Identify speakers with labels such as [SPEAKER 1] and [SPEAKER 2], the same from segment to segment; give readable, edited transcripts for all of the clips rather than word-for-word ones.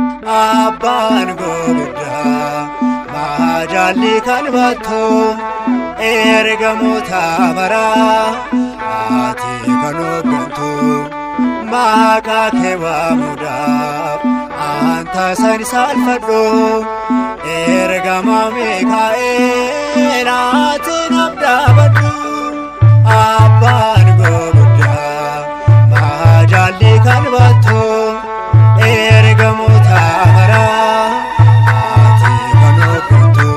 [SPEAKER 1] Abbaan gurguddaa maajaalli kan baattu ergamoota maraa ati kan hooggantu maqaa kee waamuudhaaf anta san saalfadhu ergama Mikaa'el ati naaf dhaabadhu. Abbaan gurguddaa maajaalli kan baattu ergamoota maraa ati kan hooggantu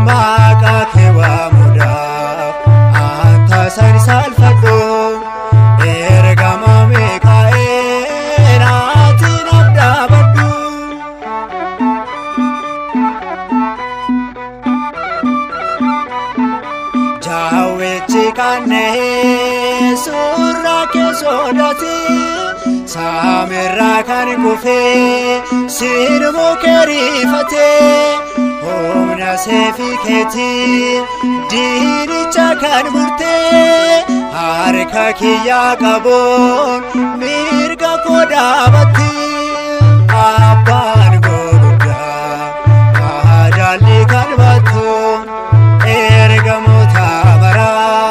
[SPEAKER 1] maqaa kee waamuudhaaf anta san saalfadhu ergama Mikaa'el ati naaf dhaabadhu. Jaawwechi kanneen suuraa kee sodaate saamirraa kan kufee siinmoo keerifatee humna seefii keetiin diinicha kan murtee harka kiyyaa qabuun mirga koo dhaabatti. Abbaan gurguddaa maajaalli kan baattu ergamoota maraa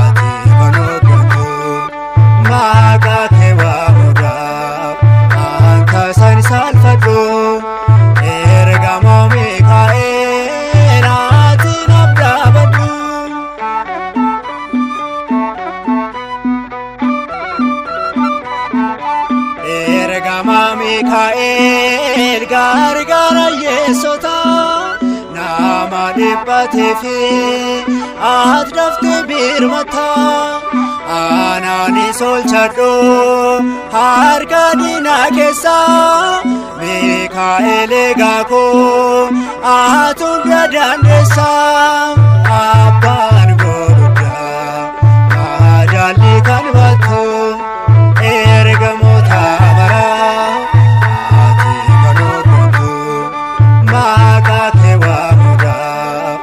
[SPEAKER 1] ati kan hooggantu maqaa kee waamuudhaaf anta san saalfadhu ergama Mikaa'el ati naaf dhaabadhu. Ergama Mikaa'el gargaara yeessota nama dhiphatee fi ati daftee birmata. Anaanis olchadhu harka diinaa keessa Mikaa'el eegaa koo ati hunda dandeessa. Abbaan gurguddaa maajaalli kan baattu ergamoota maraa ati kan hooggantu maqaa kee waamuudhaaf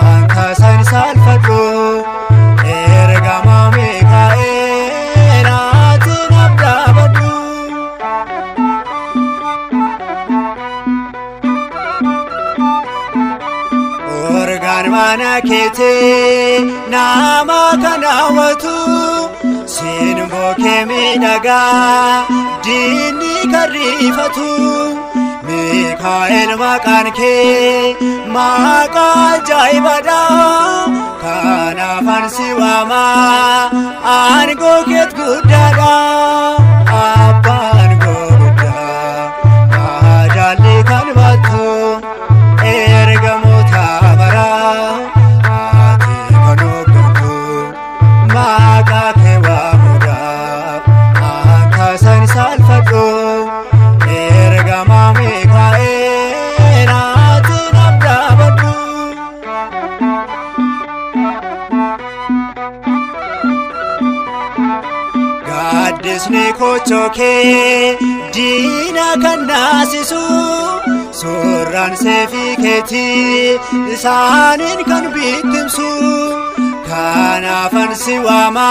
[SPEAKER 1] anta san saalfadhu ergama Mikaa'el ati naaf dhaabadhu. Orgaan mana keetii nama kan hawwatu siinboo kee miidhagaa diinni kan riifatu Mikaa'el maqaan kee maqaa ajaa'ibaadha kanaafan si waama aangoo keet guddaadha. Abbaan gurguddaa maajaalli kan baattu ergamoota maraa ati kan hooggantu maqaa kee waamuudhaaf anta san saalfadhu ergama Mikaa'el ati naaf dhaabadhu. Gaaddisni kochoo kee diina kan naasisu suuraan seefii keetii isaaniin kan bittimsu kanaafan si waama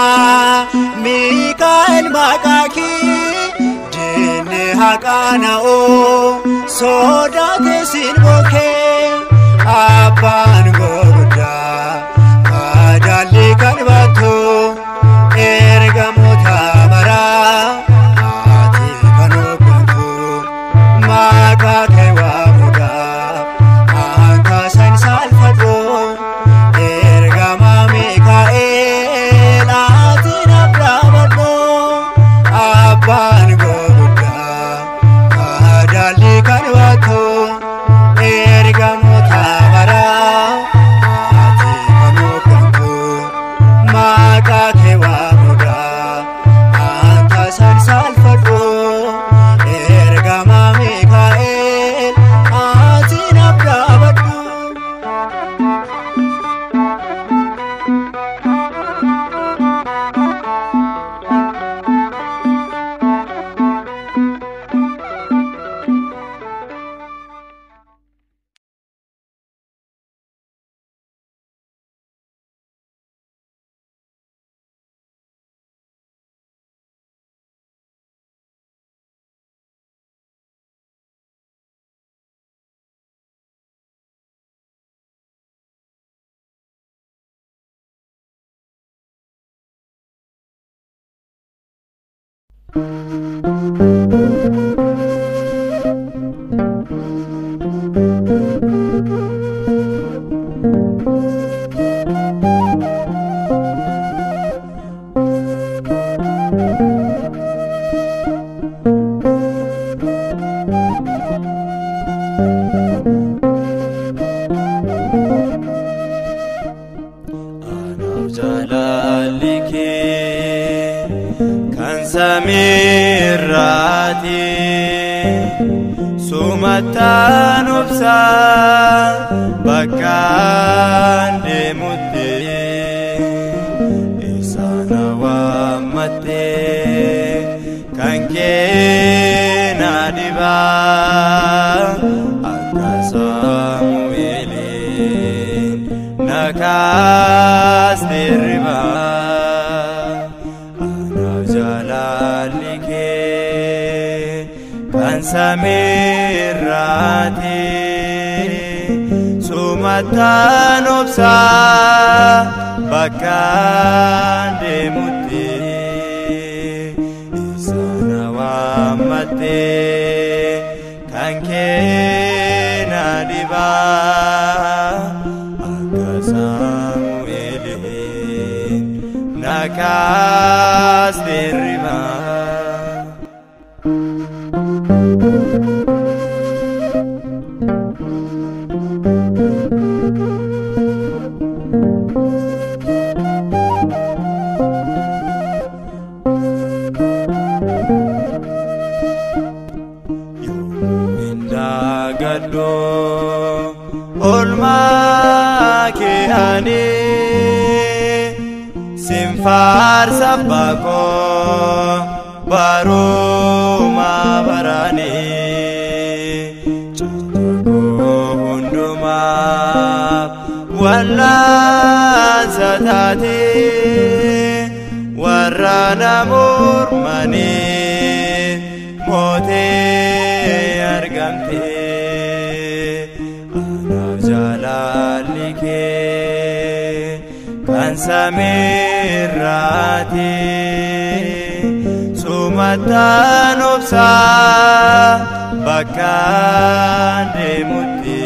[SPEAKER 1] Mikaa'el maqaa kee diinni haqaana'oo sodaate siin bookee abbaan gurguddaa maajaalli kan baattu ergamoota maraa ati kan hooggantu maqaa kee waamuudhaaf anta san saalfadhu ergama Mikaa'el ati naaf dhaabadhu. Abbaan gurguddaa maajaalli kan baattu ergamoota maraa. Anaaf jaalalli kee kan samiirraati sumattaan obsa bakkaan deemutti isaan waammatte kan kee na dhibaa akka Saamu'eeliin na kaaste ribaa. Anaaf jaalalli kee kan samiirraati sumattaan obsa bakkaan deemutti isaan waammatte kan kee na dhibaa akka Saamu'eeliin na kaaste ribaa. Indaagadhu oolmaa kee ani sin faarsa abbaa koo baruma barani jecha koo hundumaaf wallaansa taate warra na mormanii mootee argamte. Anaaf jaalalli kee kan samiirraati sumattaan obsa bakkaan deemutti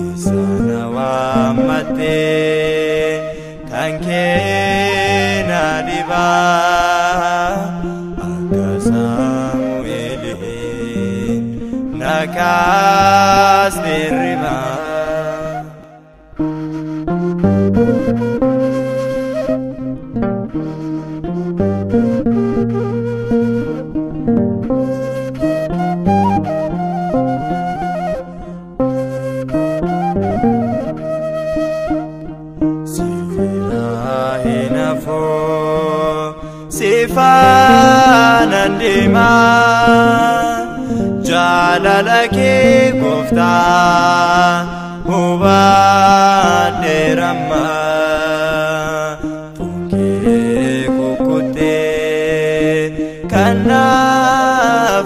[SPEAKER 1] isaan waammatte kan kee na dhibaa akka Saamu'eeliin na kaaste ribaa. Sibiraa hin hafuu si faanaan deemaa jaalala kee gooftaa hubadheera amma foon kee kukkuttee kan na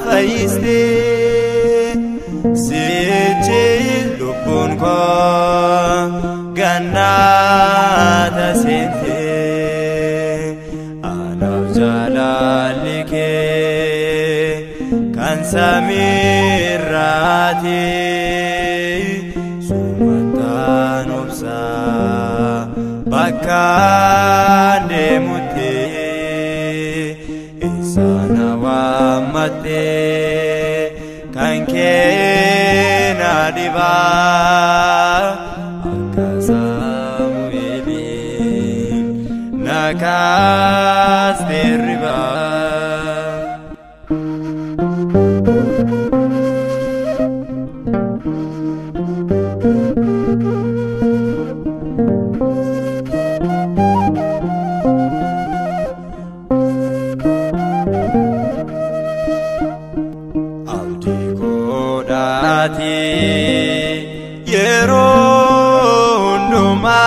[SPEAKER 1] fayyiste sichi lubbuun koo gannaata seente. Anaaf jaalalli kee kan samiirraati sumattaan obsa bakkaan deemutti isaan waammatte kan kee na dhibaa akka Saamu'eeliin na kaaste ribaa. Abdii godhaati yeroo hundumaa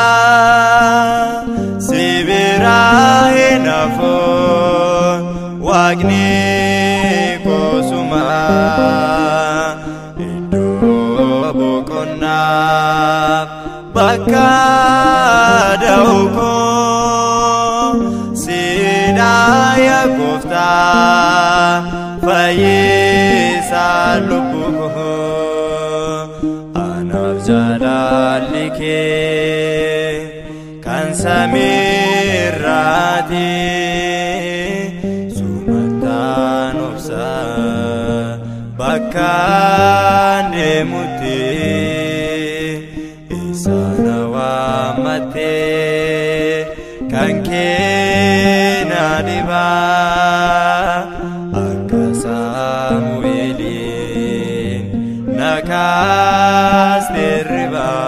[SPEAKER 1] si biraa hin hafu Waaqni kosuma iddoo boqonnaaf bakka da'u koo siidhaa yaa gooftaa. Fayyisaa lubbuu koo anaaf jaalalli kee kan samiirraati sumattaan obsa bakkaan deemutti isaan waammattee kan kee na dhibaa akka Saamu'eeliin na kaaste hirribaa.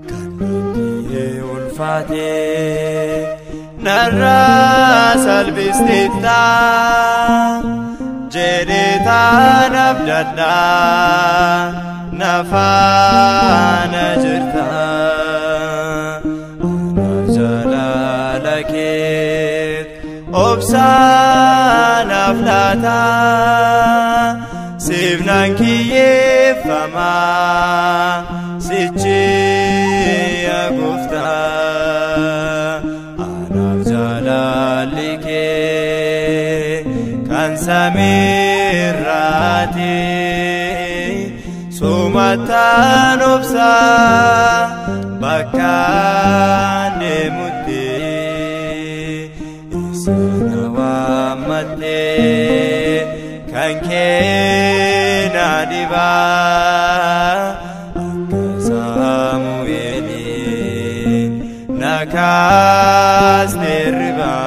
[SPEAKER 1] Kan nuti ulfaatee narraa salphisteetta jedhee taanaaf dadhaa na faana jirta. Anaaf jaalala keet obsaa naaf laata siif nan kiyyeeffama sichi yaa gooftaa. Anaaf jaalalli kee kan samiirraati sumattaan obsa bakkaan deemutti isaan waammattee kan kee na dhibaa akka Saamu'eeliin na kaaste hirribaa.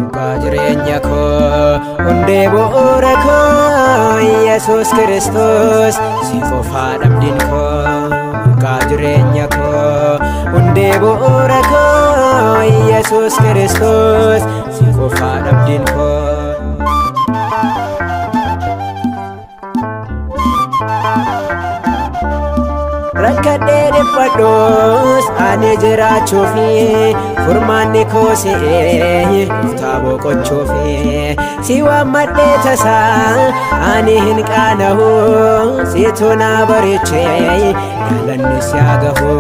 [SPEAKER 2] Urgaa jireenya koo hundee bu'uura koo Yesuus Kiristoos si qofaa dhabdiin koo. Urgaa jireenya koo hundee bu'uura koo Yesuus Kiristoos si qofaa dhabdiin koo. Rakkadhee dhiphadhus ani jiraachuufi furmaanni koo si'ee gooftaa boqochuufi si waammadhee tasaa ani hin qaanahu situ na bareechee galanni si haa gahu.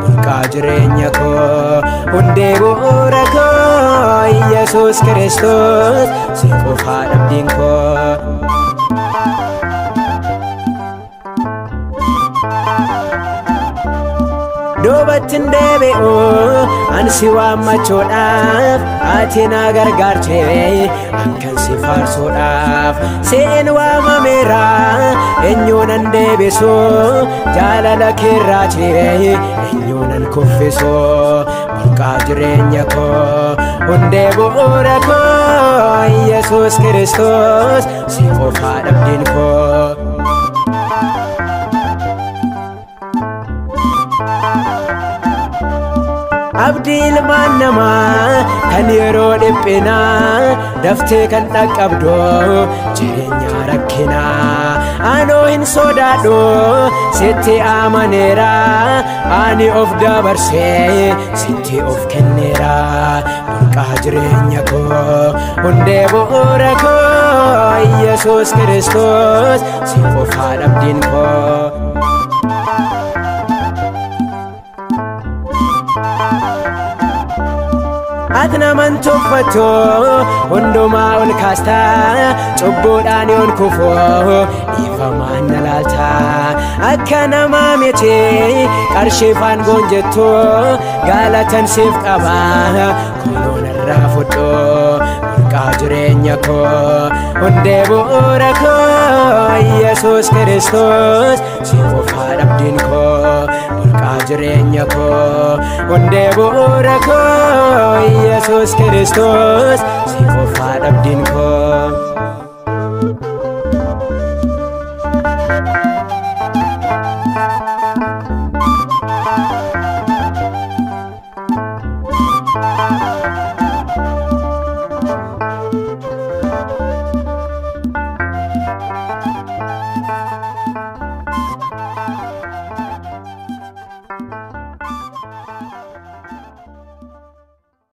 [SPEAKER 2] Burqaa jireenya koo hundee bu'uura koo Yesuus Kiristoos si qofaa dhabdiin koo. Duubatti hin deebi'u ani si waammachuudhaaf ati na gargaartee akkan si faarsuudhaaf siin waamameera eenyuun an deebisu jaalala keerraati eenyuun an kuffisu. Burqaa jireenya koo hundee bu'uura koo Yesuus Kiristoos si qofaa dhabdiin koo. Abdii ilmaan namaa kan yeroo dhiphinaa daftee kan dhaqqabdu jireenya rakkinaa. Anoo hin sodaadhu sitti amaneera ani of dabarsee sitti of kenneera. Burqaa jireenya koo hundee bu'uura koo Yesuus Kiristoos si qofaa dhabdiin koo. Ati naman tuffattu hundumaa ol kaasta cubbuudhaan yoon kufu dhiifamaan na laalta. Akka namaa miti qarshii faan goon jettu galatan siif qaba kunoo narraa fudhu. Burqaa jireenya koo, hundee bu'uura koo, Yesuus Kiristoos si qofaa dhabdiin koo. Burqaa jireenya koo, hundee bu'uura koo, Yesuus Kiristoos si qofaa dhabdiin koo.